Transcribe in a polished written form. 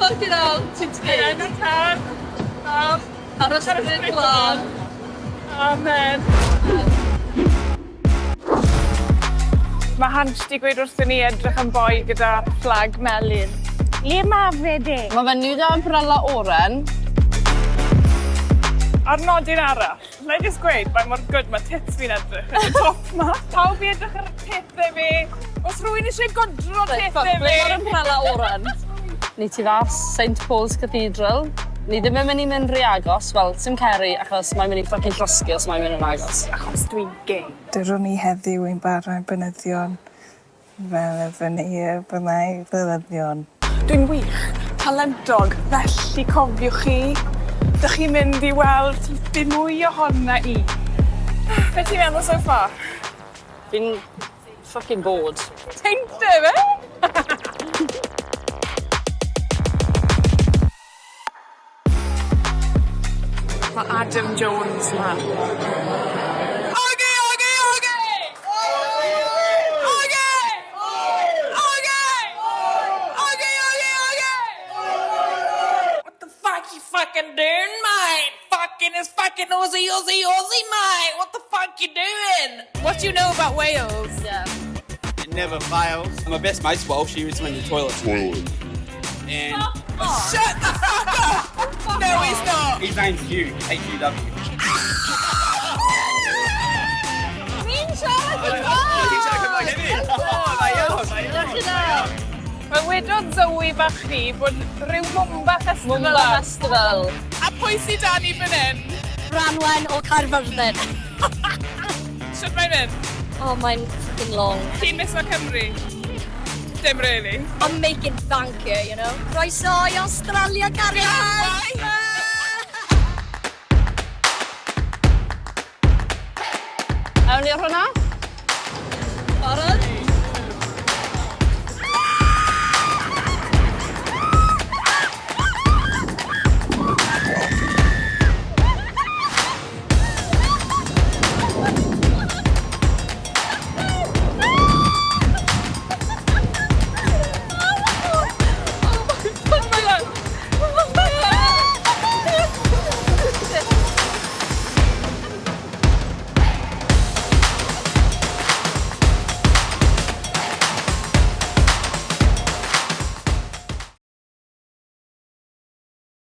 Fucking hell, ti'n Yn y tân. Am. Ar ysbryd glân. Amen. Mae Hansh 'di gweud wrthyn ni edrych am boi gyda fflag melyn. Le ma' fe de? Ma' fenyw 'da umbrella oren. Ar nodyn arall, 'nai jyst gweud mae mor good ma' tits fi'n edrych yn y top 'ma. Pawb i edrych ar pethe fi. Os rhywun isie godro pethe fi. Ble ma'r umbrella oren? Ni tu fas St Paul's Cathedral. Ni ddim yn mynd i mynd rhy agos, wel, sim Ceri, achos mae'n mynd i fucking llosgi os mae'n mynd yn agos. Achos dwi'n gay. Dyrwn ni heddiw ein bara ein bynyddion fel y fynir bynnau bynyddion. Dwi'n wych, talentog, felly cofiwch chi, 'dych chi'n mynd i weld dim mwy ohona i. Be' ti'n meddwl so far? Fi'n fucking bored. Teintie fe? Ma' Adam Jones 'ma. Ogi ogi ogi! Ogi! Ogi! Ogi ogi ogi! What the fuck you fucking doing, mate? Fucking is fucking Aussie, Aussie, Aussie, mate. What the fuck you doing? What do you know about Wales? Yeah. It never fails. My best mate's Welsh. He was in the toilet. Toilet. And Shut the fuck up! No, he's not. his name's Hugh. H-U-W. Fi'n siarad Cymraeg! Wel, wedodd Zoe bach ni bod rhyw Mwmba Festival. Mwmba Festival. A pwy sydd 'da ni fan hyn? Branwen o Caerfyrddin. Shwt mae'n mynd? Oh, mae'n fucking long. Ti'n miso Cymru? Dim really. I'm making bank here, you know. Croeso i Australia, cariad! Bye! Awn ni ar hwnna? Barod?